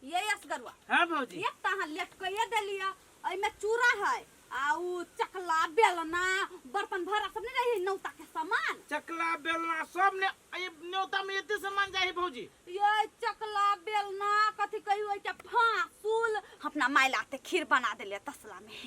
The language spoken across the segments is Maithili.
ये असगरुआ। हाँ भौजी। एक तऽ अहाँ लटकैये देलियै, एहिमे चूड़ा है आ उ चकला बेलना बर्तन भाड़ा सब नहीं रही नौता के सामान। चकला बेलना सब ने ए न्योता में एते सामान जाही भौजी? ये चकला बेलना कथी कहियो के फांसुल अपना माय लाते खीर बना देलियै तसला में।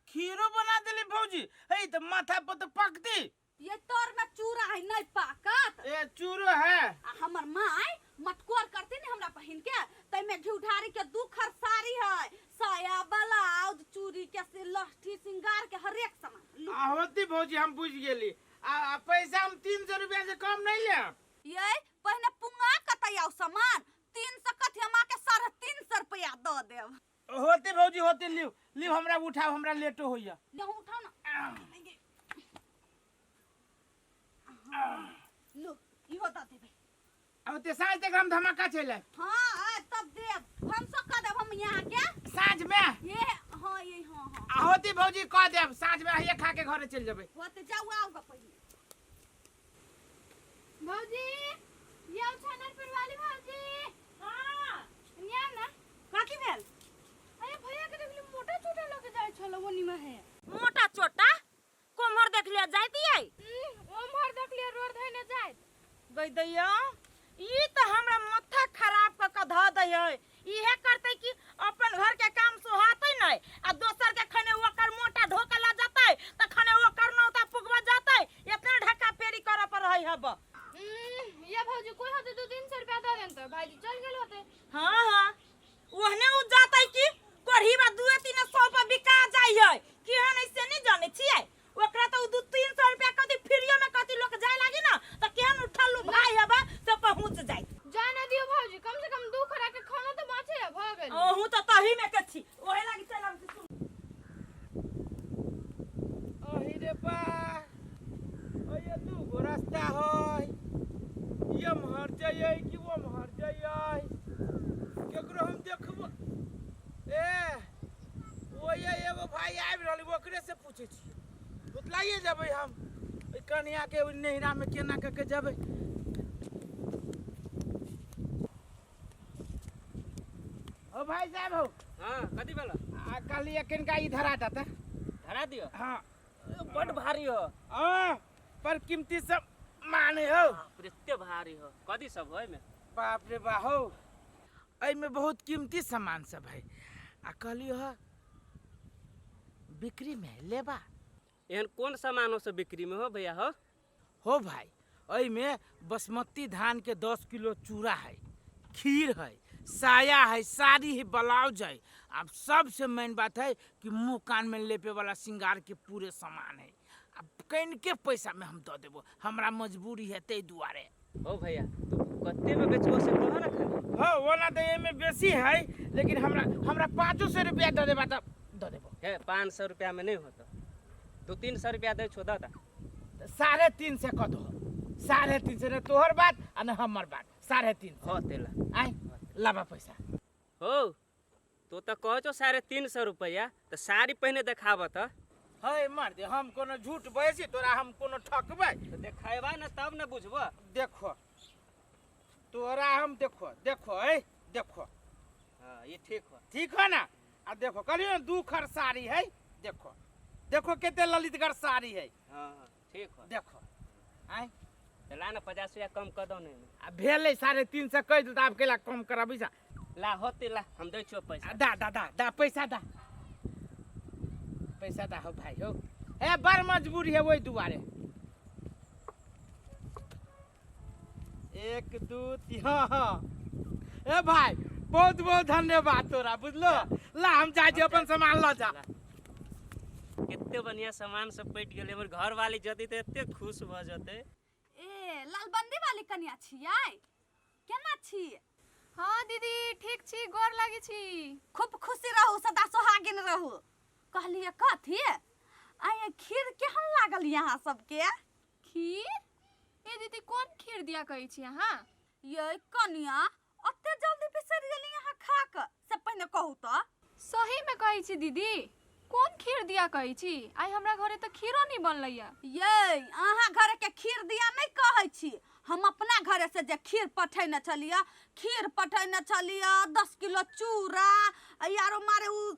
खीरो बना देली भौजी? हे त माथा पर त पकती। ये तोर में चूड़ा है नहीं पाकत। ए चूरो है। आ हमर माय मटकोर करती ने हमरा बहिन के, तै में घी ढारी के दू खर साड़ी है, साया ब्लाउज चूड़ी के से लहठी सिंगार के हरेक सामान। लू। आ होती भौजी हम बुझ गेली। आ पैसा हम 300 रुपया से कम नहीं लेब। ये पहिने पुंगा कतई आउ सामान 300 कथी हम आके 350 रुपया the देब। होती भौजी होती, लिव लिव हमरा उठाओ, हमरा लेटो होइया। ले उठाओ ना। लो इहो the देबे। अब ते साँझ तक हम धमाका चले। हाँ, आ, तब देब हम सब कह देब हम यहाँ के साँझ में। ये हाँ ये हाँ हाँ। आ होती भौजी कह देब साँझ में आइए खा के घरे चल जेबे। होते जाऊ आओ ग पहिले। भौजी ये आओ छानर पर वाली भौजी। हाँ। ये आओ ना। कथी भेल? अरे भैया के देखली मोटा छोटा लगे जाय छलो ओनी में है। मोटा छोटा कोमहर देख लिया जाती है? ओमहर देख लिया रोड धइने जाय। गई दैया ई त हमरा माथा खराब क क ध दै है। इहे करतै कि अपन घर के काम सोहातै नै आ दोसर के खने ओकर मोटा ढोका ला जतै त खने ओकर नौता पुगवा जतै, इतना ढक्का पेरी कर पर रहै हब। ये भौजी कोई होते 2-300 रुपया the then त भाईजी चल गेल होते। हाँ हाँ ओहने उ जतै कि कोढ़ीबा 200-300 पर बिका जाइ है केहन ऐसे नहीं जानै छियै। ओकरा त उ 200-300 रुपया कथी फ्रीयो में कथी लोग जाय लागी ना त केहन उठल लू भाई हबा से पहुंच जाय। जाय ना दियो भौजी, कम से कम 2 खरा के खाना त बाचे है, भ गेल। अहू त तही में के छी, ओहे लागी चल आबै छी सुन। अही रे बा, ओये 2 गो रास्ता है, एम्हर जइयै कि ओम्हर जइयै, केकरो हम देखबो। ए ओये एगो भाई आबि रहल, ओकरे से पूछै छियै, बतलाइए जेबै हम ओहि कनिया के ओहि नैहरा में केना कऽ के जेबै। ओ भाई साहब हो। हाँ, कथी भेल? आ कहली एखनका ई धरा देता। धरा दियो? हाँ। बड भारी हो। हाँ, पर कीमती सब माने हो। बाप रे, एते भारी हो। कथी सब हो एहिमे? बाप रे बा हो, एहिमे बहुत कीमती सामान सब है। आ कहली हो बिक्री में लेबा? एहन कोन सामान हो से बिक्री में हो भैया हो? हो भाई, एहिमे बासमती धान के 10 किलो चूड़ा है, खीर है, साया है, साड़ी है, ब्लाउज है। अब सबसे मेन बात है कि मुँह कान में लेपे वाला श्रृंगार के पूरे सामान है। अब कनिके पैसा में हम दऽ देबो, हमरा मजबूरी है ताहि दुआरे। हो भैया, तो कते में बेचबो से कह ना खाली। हो, ओना तऽ एहिमे बेसी है, लेकिन हमरा 500 रुपया दऽ देबा तऽ दऽ देबो। हे, 500 रुपया में नहीं होतो, 200-300 रुपया दै छो, दऽ दा। 350 कऽ दहो, 350 ने तोहर बात आ ने हमर बात, 350। हो तेला। आय लाबा पैसा। हो, तो तऽ कहै छौ 350 रुपया, तऽ साड़ी पहिने देखाबऽ तऽ। हे मर दे, हम कोनो झूठ बजै छी तोरा, हम कोनो ठकबै? तऽ देखेबा ने तब ने बुझबऽ। देखो तोरा हम, देखो देखो, ए देखो। हाँ, ये ठीक हो। ठीक हो ना? आ देखो कहलियो ने 2 खर साड़ी है, देखो देखो कते ललितगर साड़ी है। हाँ, हाँ, ठीक हो। देखो आय। तऽ ला ने 50 रुपया कम कऽ दहो ने। आ भेलै 350 कहि देल तऽ आब केला कम करबै सा? ला होते ला, हम दै छियौ पैसा। आ, दा दा दा दा पैसा दा, पैसा दा हो भाई हो। ए बड़ मजबूरी है ओहि दुआरे। 1 2 3, हाँ हाँ। ए भाई बहुत बहुत धन्यवाद तोरा, बुझलो? ला हम जाइ छी, अपन सामान लऽ जा। कते बढ़िया सामान सब पटि गेलै, हमर घर वाली जती तऽ एते खुश भऽ जेतै। ए लालबंदी वाली कनिया छियै, केना छी? हाँ दीदी ठीक छी, गोर लागै छी। खूब खुशी रहू, सदा सोहागिन रहू। कहलियै कथी आइ खीर केहन लागल यहाँ सबके? खीर? ए दीदी कोन खीर दिया कहै छी अहाँ? ये कनिया ओते जल्दी बिसरि गेली अहाँ खा कऽ, से पहिने कहू तऽ। सही में कहै छी दीदी, कोन खीर दिया कहै छी? आइ हमरा घरे तऽ खीरो नहि बनलैया। ये अहाँ घरे के खीर दिया नहि कहै छी, हम अपना घरे से जे खीर पठेने छलियै, खीर पठेने छलियै, 10 किलो चूड़ा आ यारो मारे उ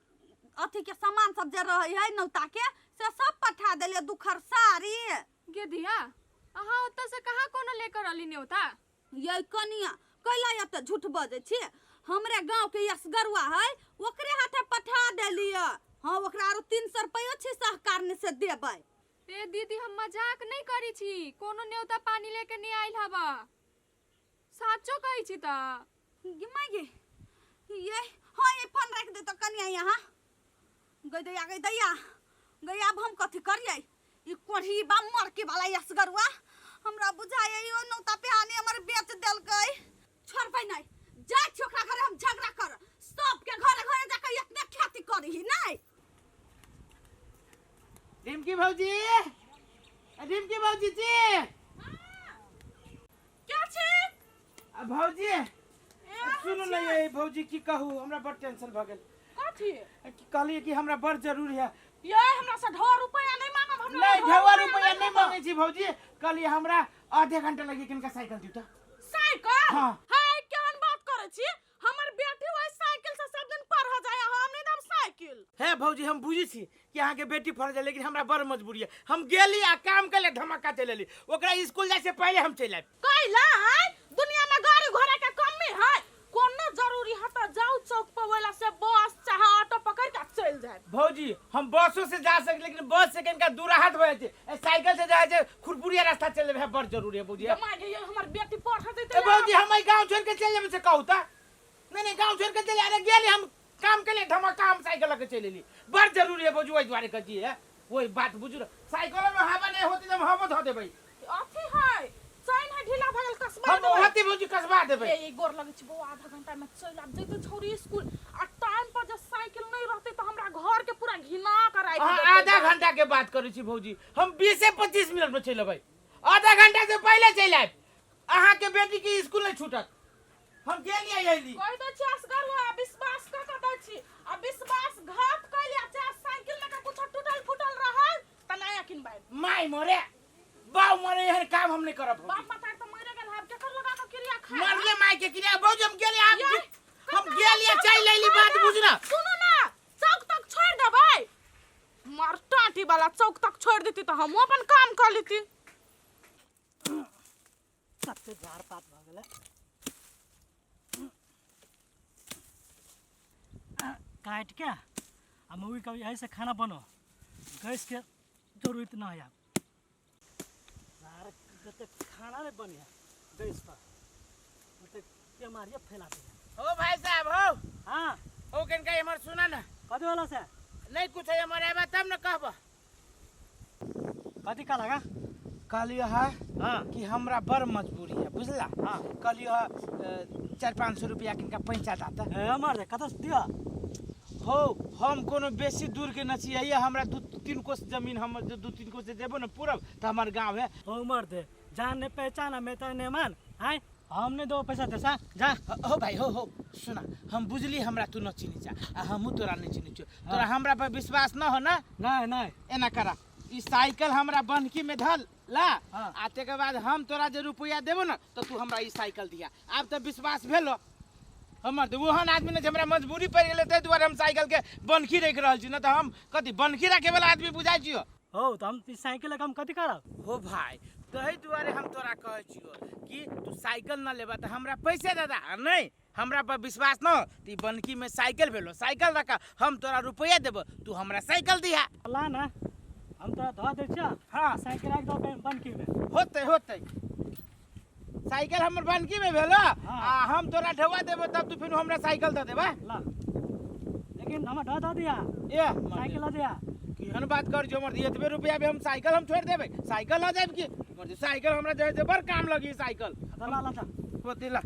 अथी के सामान सब जे रहै है नौता के से सब पठा देलियै, दू खर साड़ी। गे धिया, अहाँ ओतऽ से कहाँ कोनो लेकर अली न्योता? ये कनिया कैला एते झूठ बजै छी? हमरे गांव के यसगरुआ है, ओकरे हाथे पठा देलियै। हाँ, ओकरा आरो 300 रुपयो छी सहकारनी से देबै। ए दीदी, हम मजाक नहीं करी छी, कोनो न्योता पानी लेके नहीं आइल हबा, साचो कहै छी। त गे माय गे, ये हाँ ये फोन रख दे तो कनिया यहाँ गई दैया, गई दैया गई। अब हम कथी करियै? ई कोढ़ी बा मरकी वाला यसगरुआ हमरा बुझाइए यो नौता पिहानी हमर बेच देलकै। छोड़बै नहीं, जाइ छी ओकरा घरे हम झगड़ा कर, सबके घरे घरे जाके इतने ख्याति करही नहीं। रिमकी भौजी, रिमकी भौजी जी। क्या छै? आ भौजी सुनू ने, ये भौजी की कहू, हमरा बड़ टेंशन भऽ गेल। कथी? कि कहलियै कि हमरा बड़ जरूरी है। ये हमरा से ढेर रुपया नहीं मांगब हमरा। नहीं, ढेर ढेवा रुपया रुपया नहीं मांगब। मांगे छी भौजी, कहलियै हमरा आधे घंटा लगी, किनका साइकिल दियौ तऽ। साइकिल? हाँ। हाय, केहन बात करै छी? हमर बेटी ओहि साइकिल से सब दिन पढ़ जाय, हम नहीं देब साइकिल। हे भौजी, हम बुझै छी कि अहाँके बेटी पढ़ जाय, लेकिन हमरा बड़ मजबूरी है। हम गेली आ काम के लिए धमाका चलि एली, ओकरा स्कूल जाय से पहले हम चलि आयब। कैला है दुनिया में गाड़ी घोड़ा के कमी है? कोनो जरूरी है तो जाओ चौक पर, वेला से बस चाहे ऑटो पकड़ के चल जाए। भौजी, हम बसों से जा सके, लेकिन बस से कनिका दूराहट हो जाइ छै, ए, साइकिल से जाइ छै खुरपुरिया रास्ता चलि जेबै, बड़ जरूरी है भौजी। माय गे, ये हमर बेटी पढ़ जेतै। ए भौजी, हम एहि गाँव छोड़ के चलि जेबै से कहू तऽ? नहीं नहीं, गाँव छोड़ के चलि, अरे गेली हम काम के लिए धमाका, हम साइकिल लऽ के चलि एली, बड़ जरूरी है भौजी, ओहि दुआरे कहै छी। है वही बात बुझू ने, साइकिल में हवा नहीं होती तऽ हम हवो धऽ देबै। अथी है, चैन है ढीला भऽ गेल, कसबा हम देबै। होती भौजी, कसबा देबै। ए गोर लगै छी बौआ, आधा घंटा में चलि आब जैते छौरी स्कूल, आ टाइम पर जे साइकिल नहीं रहते तऽ हमरा घर के पूरा घिना कर राखि अहाँ देतै। आधा घंटा के बात करै छी भौजी, हम 20 से 25 मिनट में चलि अबै, आधा घंटा से पहिले चलि आयब, अहाँके बेटी के स्कूल नहीं छूटत। हम गेलियै अयली। कहि दै छी असगर हो, आ विश्वास कऽ के दै छी, आ विश्वास घात कैलियै, चाहे साइकिल लऽ के कुछो टूटल फूटल रहल तऽ नया किनबै। माय मरे बाऊ मरे, एहन काम हम नहीं करब भौजी। बाप मतार तऽ मरे गेल, आब केकर लगा कऽ क्रिया खाय? मरले माय के क्रिया। भौजी, हम गेलियै आब। ये, हम गेलियै, चलि अयली, बात बुझ ना। सुनू ना, चौक तक छोड़ देबै, मार टाटी वाला, चौक तक छोड़ देती तऽ हमहूँ अपन काम कऽ लेती। कते झाड़ पात भऽ गेलै, काटि के आ मौगी कभी एहिसँ खाना बनो, गैसके जरूरत नहि आब। यार, जते खाना नहीं बनी है गैस पर ओते बीमारियाँ फैला दी है। हो भाई साहब, हो। हाँ। हो, कनका हमर सुना ना। कथी वाला से? नहीं कुछ है, हमर आबा तब न कहब। कथी का लगा? कहलियो है हाँ कि हमरा बड़ मजबूरी है, बुझला? हाँ। कहलियो है 400-500 रुपया किनका पैसा दाता। ए हमर कतऽ से दिअ? हो, हम कोनो बेसी दूर के न छी, हमरा 2-3 कोस जमीन, हमर जे 2-3 कोस जे जेबो न पूरब तऽ हमर गाँव है। हो मर दे, जान ने पहचान हमें तो ने मान आय, हम नहीं दो पैसा दे सा जा। हो भाई, हो हो, सुना, हम बुझली हमरा तू न चिन्है छा आ हमहूँ तोरा नहीं चिन्है छियौ, तोरा हमरा पर विश्वास न हो ना? नहीं नहीं। एना करा, ई साइकिल हमरा बन्हकी में धल ला। हाँ। आ तकर बाद हम तोरा जे रुपया देबो न तऽ तू हमरा ई साइकिल दिया। आब तऽ विश्वास भेलो हमर? तऽ ओहन आदमी ने जे हमरा मजबूरी पड़ि गेलै ताहि दुआरे हम साइकिल के बन्हकी राखि रहल छी, न तऽ हम कथी बन्हकी राखे वाला आदमी बुझाइ छियौ? हो, तो हम ई साइकिल लके हम कथी करब? हो भाई, तही दुआरे हम तोरा कहै छियौ कि तू साइकिल न लेबा तऽ हमरा पैसे दे दा, आ नहीं हमरा पर विश्वास न हो तऽ ई बन्हकी में साइकिल भेलो, साइकिल रखा, हम तोरा रुपया देबो, तू हमरा साइकिल दिहा। ला ना, हम तोरा धऽ दै छियौ। हाँ। साइकिल राखि दो बनकी में। होतै होतै, साइकिल हमर बन्हकी में भेलो। हाँ। आ हम तोरा ढौआ देबो, तब तू फिर हमरा साइकिल दऽ देबा। ला, लेकिन हमरा ढऽ दऽ दिया। ए। साइकिल लऽ दिया। केहन बात कर जो मर्दी, एतबे रुपया में हम साइकिल हम छोड़ देबै? साइकिल लऽ जायब की मर्दी, साइकिल हमरा जे है से बड़ काम लगी साइकिल। तऽ ला ला जा। होतै, ला।